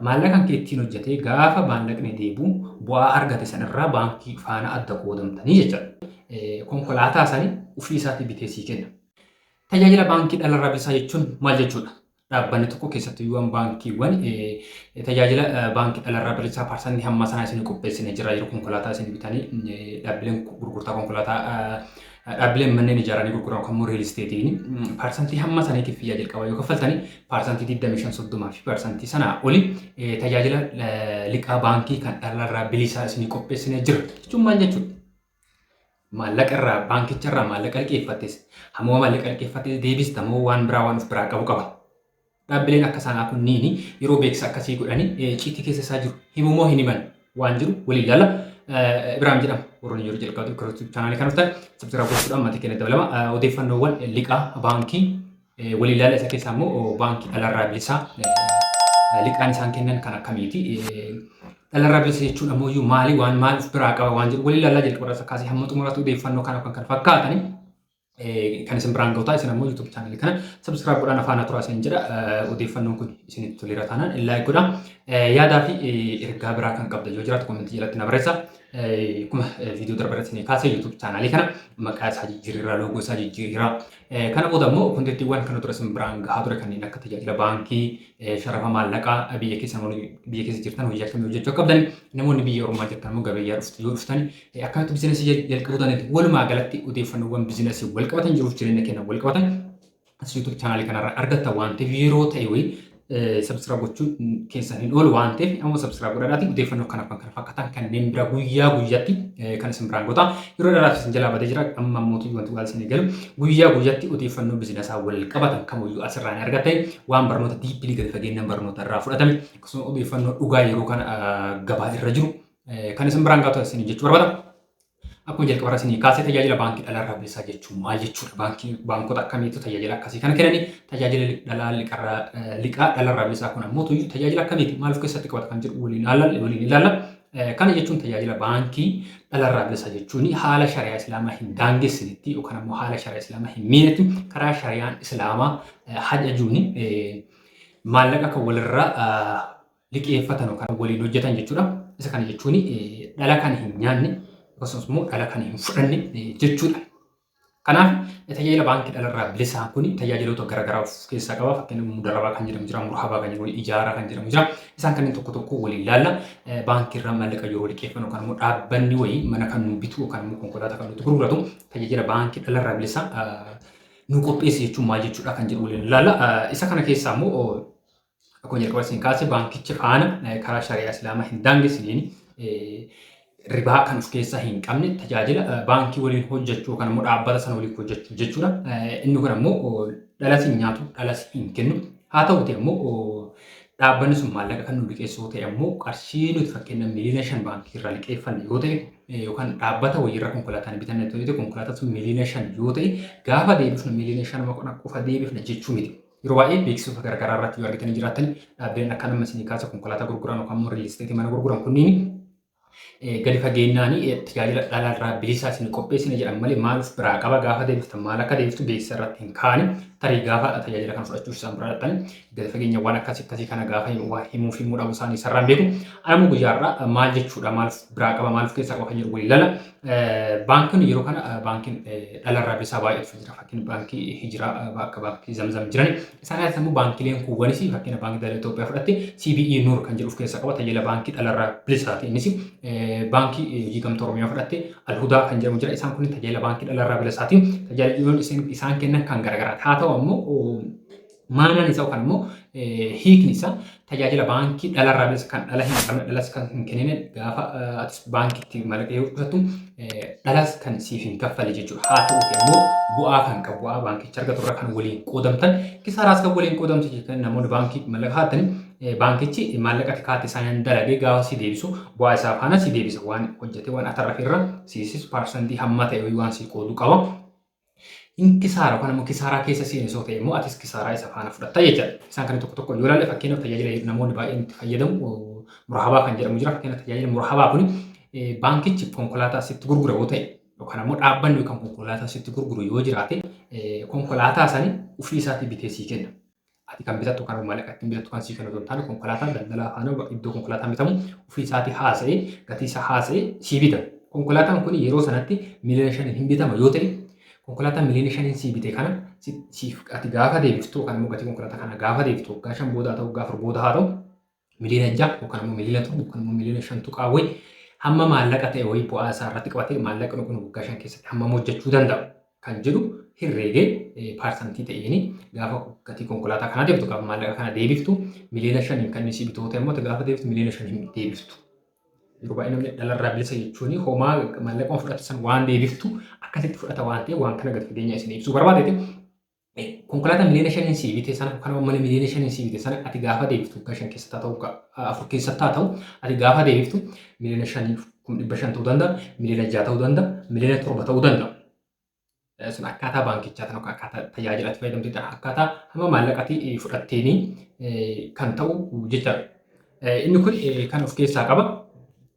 Maallaqa kee ittiin hojjetee gaafa maallaqni deebi'u bu'aa argate sanirraa baankii faana adda qoodamtanii jechuudha. Konkolaataa sanii ofii isaatii bitee sii kenna. Tajaajila baankii dhalarraa bilisaa jechuun maal jechuudha? Dhaabbanni tokko keessattuyyuu baankiiwwan tajaajila baankii dhalarraa bilisaa parsantii hamma sanaa isin qopheessine jira yeroo konkolaataa isin bitanii, dhaabbileen gurgurtaa konkolaataa, dhaabbileen manneen ijaaranii gurguran kan immoo real estateiin parsantii hamma saniitiif fiyyaa jalqaba yoo kaffaltanii parsantii 25, 30 fi parsantii sanaa oli tajaajila liqaa baankii kan dhalarraa bilisaa isin qopheessine jira jechuun maal jechuudha? Maallaqa irraa, baankicha irraa maallaqa liqeeffattes, hamma maallaqa liqeeffattes deebista moo waan biraa waan of biraa qabu qaba? Dhaabbileen akka sanaa kunniin yeroo beeksisa akkasii godhanii icciitii keessa isaa jiru himu moo hin himan waan jiru waliin ilaalla. Ibraahim jedhama. Warroonni yeroo jalqabatu karaa YouTube channelii kan dhuftan subscribe gochuudhaan maatii keenya dabalama. Odeeffannoowwan liqaa baankii waliin ilaalla. Isa keessaa immoo baankii dhalarraa bilisaa liqaan isaan kennan kan akkamiiti? Dhalarraa bilisa jechuun ammoo iyyuu maali, waan maal of biraa qaba waan jedhu waliin ilaallaa. Jalqaba irraa kaasee hamma xumuraatti odeeffannoo kana kan kana fakkaatani kan isin biraan ga'u ta'a. Isin ammoo YouTube channelii kana subscribe godhaan afaan turaa isin jedha. Odeeffannoon kun isinitti toleera taanaan like godhaa. Yaadaa fi ergaa biraa kan qabda yoo jiraatu commentii jalatti na barreessa. Akkuma viidiyoo darbe irratti isin kaasee, YouTube channelii kana maqaa isaa jijjiirraa, loogoo isaa jijjiirraa. Kana booda immoo contentiiwwan kana dura isin biraan gahaa ture kanneen akka tajaajila baankii, sharafa maallaqaa, biyya keessa, biyya keessa jirtan hojii akkamii hojjechuu akka qabdan, namoonni biyya ormaa jirtan immoo gabayyaa dhuftu yoo dhuftan akkamitti businessii jalqabuu dandeettu, walumaa galatti odeeffannoowwan businessii wal qabatan, jiruuf jireenya keenya wal qabatan as YouTube channelii kanarraa argatta waan ta'eef, yeroo ta'e wayii subscribe gochuun keessan hin oolu waan ta'eef, amma subscribe godhadhaati odeeffannoo kana kan kana fakkaatan kanneen bira guyyaa guyyaatti kan isin biraan goota. Yeroo dheeraaf isin jalaa badee jira. Amma mootii wanti waan isin eegalu guyyaa guyyaatti odeeffannoo businessaa wal qabatan kamiyyuu asirraa ni argatta. Waan barnoota deeply gadi fageenyaan barnoota irraa fudhatame, akkasuma odeeffannoo dhugaa yeroo kana gabaa irra jiru kan isin biraan gaatu isin jechuu barbaada. Akkuma jalqabarra isinii kaasee, tajaajila baankii dhalarraa bilisaa jechuun maal jechuudha? Baankii, baankota akkamiitu tajaajila akkasii kana kennanii? Tajaajila dhalaa liqarraa, liqaa dhalarraa bilisaa kun ammoo tajaajila akkamiiti? Maal of keessatti qabata kan jedhu waliin ilaalla, waliin ilaalla. Kana jechuun tajaajila baankii dhalarraa bilisaa jechuun haala shari'aa islaamaa hin daangessinetti yookaan ammoo haala shari'aa islaamaa hin miinetti, karaa shari'aan islaamaa hajajuun maallaqa kan walirraa liqeeffatan yookaan waliin hojjetan jechuudha. Isa kana jechuun dhala kan hin nyaanne, akkasumas immoo dhala kan hin fudhanne jechuudha. Kanaaf tajaajila baankii dhalarraa bilisaa kun tajaajiloota garaagaraa of keessaa qaba. Fakkeenyaaf mudarabaa kan jedhamu jira, murhabaa kan jedhamu, ijaaraa kan jedhamu jira. Isaan kanneen tokko tokko waliin ilaalla. Baankii irraa maallaqa yeroo liqeeffannu yookaan immoo dhaabbanni wayii mana kan nu bitu yookaan immoo konkolaataa kan nutti gurguratu tajaajila baankii dhalarraa bilisaa nu qopheesse jechuun maal jechuudha kan jedhu waliin ilaalla. Isa kana keessaa immoo akkuma jalqaba isin kaase, baankicha faana karaa shari'aa islaamaa hin daangessineen, ribaa kan of keessaa hin qabne, tajaajila baankii waliin hojjechuu yookaan immoo dhaabbata sana waliin hojjechuu jechuudha. Inni kun ammoo dhalas hin nyaatu, dhalas hin kennu. Haa ta'uti ammoo dhaabbanni sun maallaqa kan nu liqeessu yoo ta'e ammoo, qarshii nuti fakkeenyaaf 5 miliyoona baankii irraa liqeeffanne yoo ta'e, yookaan dhaabbata wayiirra konkolaataan bitanne yoo ta'e, konkolaataan sun 5 miliyoona yoo ta'e, gaafa deebifnu 5 miliyoona qofa deebifna jechuu miti. Yeroo baay'ee beeksisoota garaagaraa irratti yoo argitanii jiraattan, dhaabbileen akka nama isinii kaasa konkolaataa gurguran yookaan immoo real estateii mana gurguran kunniin gadi fageenyaan tajaajila dhala irraa bilisaa isin qopheessina jedhan malee, maal of biraa qaba, gaafa deebiftan maal akka deebiftu beeksisa irratti hin kaane. Tarii gaafa tajaajila kana fudhachuuf isaan bira dhaqxan gadi fageenya waan akkasii akkasii kana gaafa himuuf himuu dhabu isaanii sarraan beeku. Anammoo guyyaarraa maal jechuudha, maal of biraa qaba, maal of keessaa qaba kan jedhu waliin lala. Baankiin yeroo kana baankiin dhala irraa bilisaa baay'eetu jira. Fakkiin baankii Hijiraa, akka baankii Zamzam jiran. Isaan alatti immoo baankileen kuuwwanis, fakkeenya baankii daldala Itoophiyaa fudhatte, CBE Nuur kan jedhu of keessaa qaba. Tajaajila baankii dhalarraa bilisaati innis. Baankii hojii gamtaa Oromiyaa fudhatte, Alhudaa kan jedhamu jira. Isaan kun tajaajila baankii dhalarraa bilisaati. Tajaajiloonni isaan kennan kan garaagaraati. Haa ta'u ammoo maanaan isaa yookaan immoo hiikni isaa tajaajila baankii dhalarraa bilisa, kan dhala hin qabne, dhalas kan hin kennine, gaafa atis baankitti maallaqa yoo qusattu dhalas kan siif hin kaffalle jechuudha. Haa ta'uti ammoo bu'aa kan qabu, bu'aa baankicha argatu irra kan waliin qoodamtan, kisaaraas kan waliin qoodamtu jechuudha. Namoonni baankii maallaqa kaa'atan, baankichi maallaqa ati kaa'atte isaan dalagee gaafa si deebisu bu'aa isaa faana si deebisa. Waan hojjete, waan atarrafe irra siisis paarsantii hamma ta'e waan si qoodu qaba. In kisaara yookaan immoo kisaaraa keessa seene soo ta'e immoo atis kisaaraa isa faana fudhatta jechaadha. Isaan kana tokko tokko yoo ilaalle, fakkeenyaaf tajaajila namoonni baay'een itti fayyadamu murhabaa kan jedhamu jira. Fakkeenyaaf tajaajila murhabaa kun baankichi konkolaataa sitti gurgura yoo ta'e, yookaan ammoo dhaabbanni yookaan konkolaataa sitti gurguru yoo jiraate, konkolaataa sani ofii isaatii bitee sii kenna. Ati kan bitattu kan maallaqa ittiin bitattu kan sii kennu osoo hin taane konkolaataa daldalaa faana iddoo konkolaataan bitamu ofii isaatii haasa'ee gatii isaa haasa'ee sii bita. Konkolaataan kun yeroo sanatti miliyoona 5n hin bitama yoo ta'e, konkolaataa miliyoona 5n sii bite kana siif ati gaafa deebiftu yookaan immoo gatii konkolaataa kana gaafa deebiftu, waggaa 5 booda haa ta'u, waggaa 4 booda haa ta'u, miliyoona 6 yookaan immoo miliyoona 7 yookaan immoo miliyoona 5 tuqaa wayi hamma maallaqa ta'e wayii bu'aa isaa irratti qabatee, maallaqni kun waggaa 5 keessatti hammam hojjechuu danda'a kan jedhu herreegee paarsantii ta'een gaafa gatii konkolaataa kanaa deebiftu, gaafa maallaqa kana deebiftu, miliyoona 5n kan inni sii bitu ta'e immoo gaafa deebiftu miliyoona 5 hin deebiftu. Yeroo baay'ee namni dhalarraa bilisa jechuun homaa maallaquma fudhate san waan deebiftu akkasitti fudhata waan ta'eef, waan kana gadi fageenya isin ibsuu barbaadeeti. Konkolaataa miliyoona 5n sii bite sana yookaan mana miliyoona 5n sii bite sana ati gaafa deebiftu, waggaa 5 keessatti haa ta'u, 4 keessatti haa ta'u, ati gaafa deebiftu 5,500,000 ta'uu danda'a, miliyoona 6 ta'uu danda'a, miliyoona 7 ta'uu danda'a. Sun akkaataa baankichaa yookaan akkaataa tajaajila ati fayyadamte, akkaataa hamma maallaqati fudhatteeni kan ta'u jechaadha. Inni kun kan of keessaa qaba.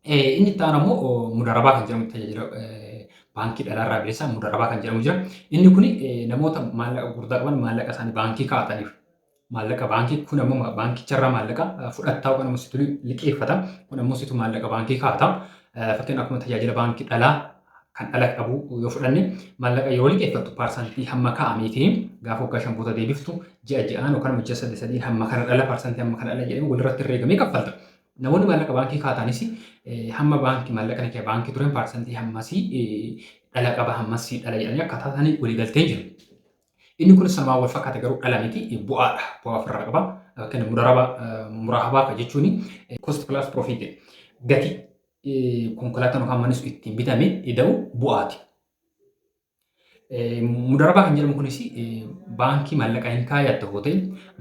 Inni itti aanu ammoo mudarabaa kan jedhamu, tajaajila baankii dhalarraa bilisaa mudarabaa kan jedhamu jira. Inni kun namoota maallaqa gurguddaa qaban, maallaqa isaanii baankii kaa'ataniif. Maallaqa baankii kun ammoo baankicharraa maallaqa fudhattaa yookaan ammoo situ liqeeffata. Kun ammoo situ maallaqa baankii kaa'ata. Fakkeenyaaf, akkuma tajaajila baankii dhalaa kan dhala qabu yoo fudhanne, maallaqa yeroo liqeeffattu paarsantii hamma kaa'ameetiin gaafa waggaa 5 booda deebiftu ji'a ji'aan yookaan immoo ji'a sadi sadiin hamma kana dhala, paarsantii hamma kana dhala jedhamee walirratti herreegamee kaffalta. Namoonni maallaqa baankii kaa'atanis hamma baankii maallaqa kee baankii turen paarsantii hammasii dhala qaba, hammasii dhala jedhanii akkaataa isaanii waliigalteen jiru. Inni kunis sanumaan wal fakkaata, garuu dhala miti, bu'aadha. Bu'aa ofirraa qaba. Fakkeenya mudaraba muraahabaa kan jechuun cost plus profit, gatii konkolaataan yookaan manni sun ittiin bitame ida'u bu'aati. Mudarabaa kan jedhamu kunis baankii maallaqa hin kaayattu yoo ta'e,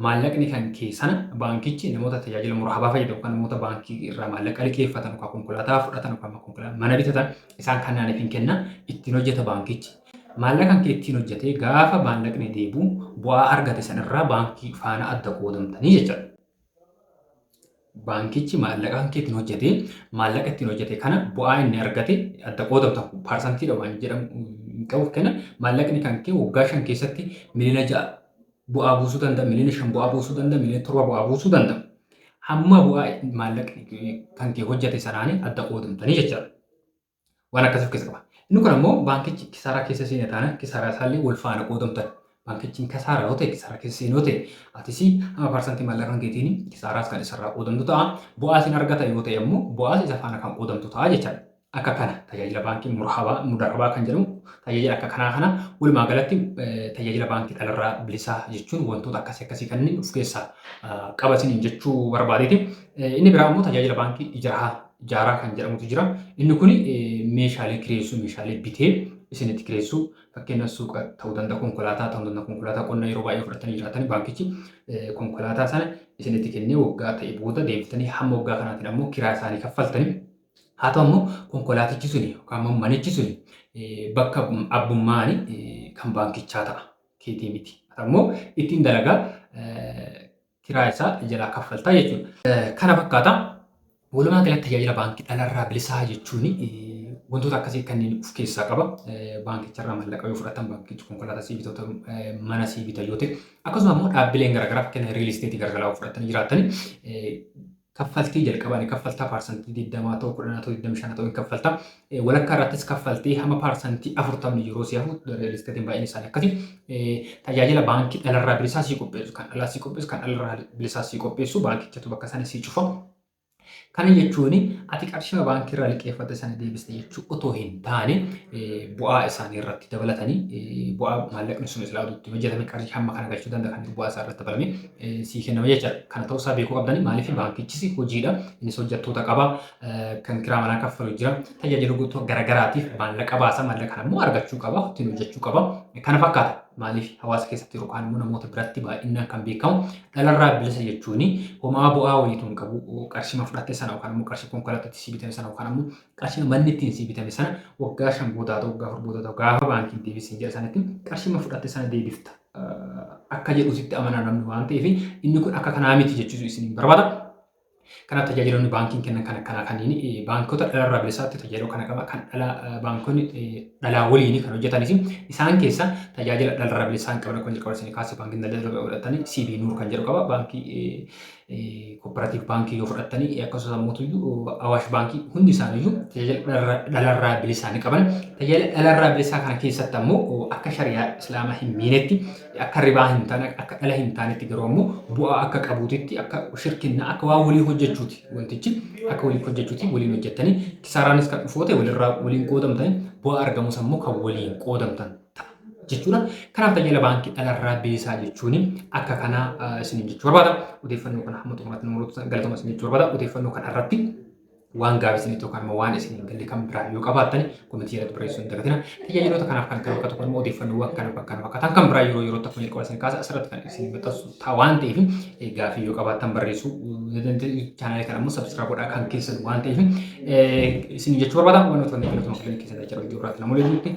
maallaqni kan kee sana baankichi namoota tajaajila muraahabaa fayyadamu kan namoota baankii irraa maallaqa liqeeffatan yookaan konkolaataa fudhatan yookaan konkolaataa mana bitatan isaan kannaaniif hin kenna, ittiin hojjeta baankichi. Maallaqa kee ittiin hojjetee gaafa maallaqni deebi'u bu'aa argate sanirraa baankii faana adda qoodamtanii jechaadha. Baankichi maallaqa kee ittiin hojjetee, maallaqa ittiin hojjete kana bu'aa inni argate adda qoodamta, paarsantiidha waan jedhamu hin qabu kenna. Maallaqni kan kee waggaa 5 keessatti miliyoona 6 bu'aa buusuu danda'a, miliyoona 5 bu'aa buusuu danda'a, miliyoona 7 bu'aa buusuu danda'a. Hamma bu'aa maallaqni kan kee hojjete sanaanii adda qoodamtanii jechaadha. Waan akkasii of keessa qaba. Inni kun ammoo baankichi kisaaraa keessa seene taanaan kisaaraa isaallee wal faana qoodamtan. Baankichi kasaaraa yoo ta'e, kisaaraa keessa seene yoo ta'e, atis hamma paarsantii maallaqa kan keetiin kisaaraas kan isarraa qoodamtu ta'a. Bu'aas hin argata yoo ta'e ammoo bu'aas isa faana kan qoodamtu ta'a jechaadha. Akka kana tajaajila baankii murhabaa mudarabaa kan jedhamu tajaajila akka kanaa kana. Walumaa galatti tajaajila baankii dhalarraa bilisaa jechuun wantoota akkasii akkasii kanneen of keessaa qaba isiniin jechuu barbaadeeti. Inni biraa immoo tajaajila baankii ijaaraa ijaaraa kan jedhamutu jira. Inni kun meeshaalee kireessuu, meeshaalee bitee isinitti kireessuu, fakkeenyaaf suuqa ta'uu danda'a, konkolaataa ta'uu danda'a, konkolaataa qonnaa yeroo baay'ee fudhatanii jiraatanii baankichi konkolaataa sana isinitti kennee waggaa ta'e booda deebitanii hamma waggaa kanaatiin ammoo kiraa isaanii kaffaltanii. Haa ta'u immoo konkolaatichi suni yookaan immoo manichi suni bakka abbummaan kan baankichaa ta'a, keetii miti. Haa ta'u immoo ittiin dalagaa kiraa isaa jalaa kaffaltaa jechuudha. Kana fakkaata. Walumaa galatti tajaajila baankii dhalarraa bilisaa jechuun wantoota akkasii kanneen of keessaa qaba. Baankicharraa maallaqa yoo fudhatan, baankichi konkolaataa sii bitota, mana sii bita yoo ta'e, akkasuma immoo dhaabbileen garaagaraa, fakkeenya real estate garaagaraa yoo fudhatanii jiraatanii, kaffaltii jalqabaa ni kaffaltaa, paarsantii 20 ta'u, 10 ta'u, 25 ta'u hin kaffalta. Walakkaa irrattis kaffaltii hamma paarsantii 40 yeroo si hafu, real estatein baay'een isaanii akkasi. Tajaajila baankii dhalarraa bilisaa sii qopheessu, kan dhalaa sii qopheessu, kan dhalarraa bilisaa sii qopheessu, baankichatu bakka sana sii cufa. Kana jechuun ati qarshii baankii irraa liqeeffatte sana deebiste jechuu otoo hin taane, bu'aa isaanii irratti dabalatanii, bu'aa maallaqni sun silaa itti hojjetame qarshii hamma kana galchuu danda'a kan bu'aa isaa irratti dabalame sii kennama jechaadha. Kana ta'uu isaa beekuu qabdanii. Maaliif? Baankichis hojiidha. Innis hojjettoota qaba. Kan kiraa manaa kaffalu jira. Tajaajila guutuu garagaraatiif maallaqa baasa. Maallaqa kana immoo argachuu qaba. Ittiin hojjechuu qaba. Kana fakkaata. Maaliif? Hawaasa keessatti yookaan immoo namoota biratti baay'inaan kan beekamu dhalarraa bilisa jechuun homaa bu'aa wayiitu hin qabu. Qarshii fudhatte sana yookaan immoo qarshii konkolaataatti sii bitame sana yookaan immoo qarshii manni ittiin sii bitame sana waggaa 5 booda ta'u, waggaa 4 booda ta'u, gaafa baankiin deebisiin jedha sanatti qarshii fudhatte sana deebifta akka jedhusitti amanaa namni waan ta'eef, inni kun akka kanaa miti jechuutu isin barbaada. Kanaaf tajaajiloonni baankiin kennan kan akkanaa kanneen baankota dhalarraa bilisaatti tajaajila kana qaba. Kan dhala baankonni dhalaa waliin kan hojjetanis isaan keessa tajaajila dhalarraa bilisaa hin qabne kan jalqaba isin kaasee baankiin daldala fudhatanii CB Nuur kan jedhu qaba. Baankii Cooperative baankii yoo fudhattanii akkasumas ammoo Awaash baankii hundi isaaniiyyuu tajaajila dhalarraa bilisaa ni qaban. Tajaajila dhalarraa bilisaa kana keessatti ammoo akka shari'aa islaamaa hin miinetti, akka ribaa hin taane, akka dhala hin taanetti, garuu ammoo bu'aa akka qabuutitti, akka shirkinnaa, akka waa walii hojjechuuti, wantichi akka walii hojjechuuti waliin hojjettanii kisaaraanis kan dhufoote walirraa waliin qoodamtanii, bu'aa argamus ammoo kan waliin qoodamtan ta'a jechuudha. Kanaaf tajaajila baankii dhalarraa bilisaa jechuun akka kanaa isiniin jechuu barbaada. Odeeffannoo kana hamma xumuraatti namoota galatoma isin jechuu barbaada. Odeeffannoo kana irratti waan gaaffii isinii tokko immoo waan isin hin galle kan biraa yoo qabaattan comment jalatti barreessuu hin dagatina. Tajaajiloota kanaaf kan kana fakkaatu kun immoo odeeffannoowwan kana kana fakkaatan kan biraa yeroo yerootti akkuma jalqaba isin kaasa asirratti kan isin maxxansu ta'a waan ta'eef, gaaffii yoo qabaattan barreessuu, channel kana immoo subscribe godhaa kan keessan waan ta'eef isin jechuu barbaada. Waan nuti kanneen galatoma kanneen keessatti jira viidiyoo biraatti namoota.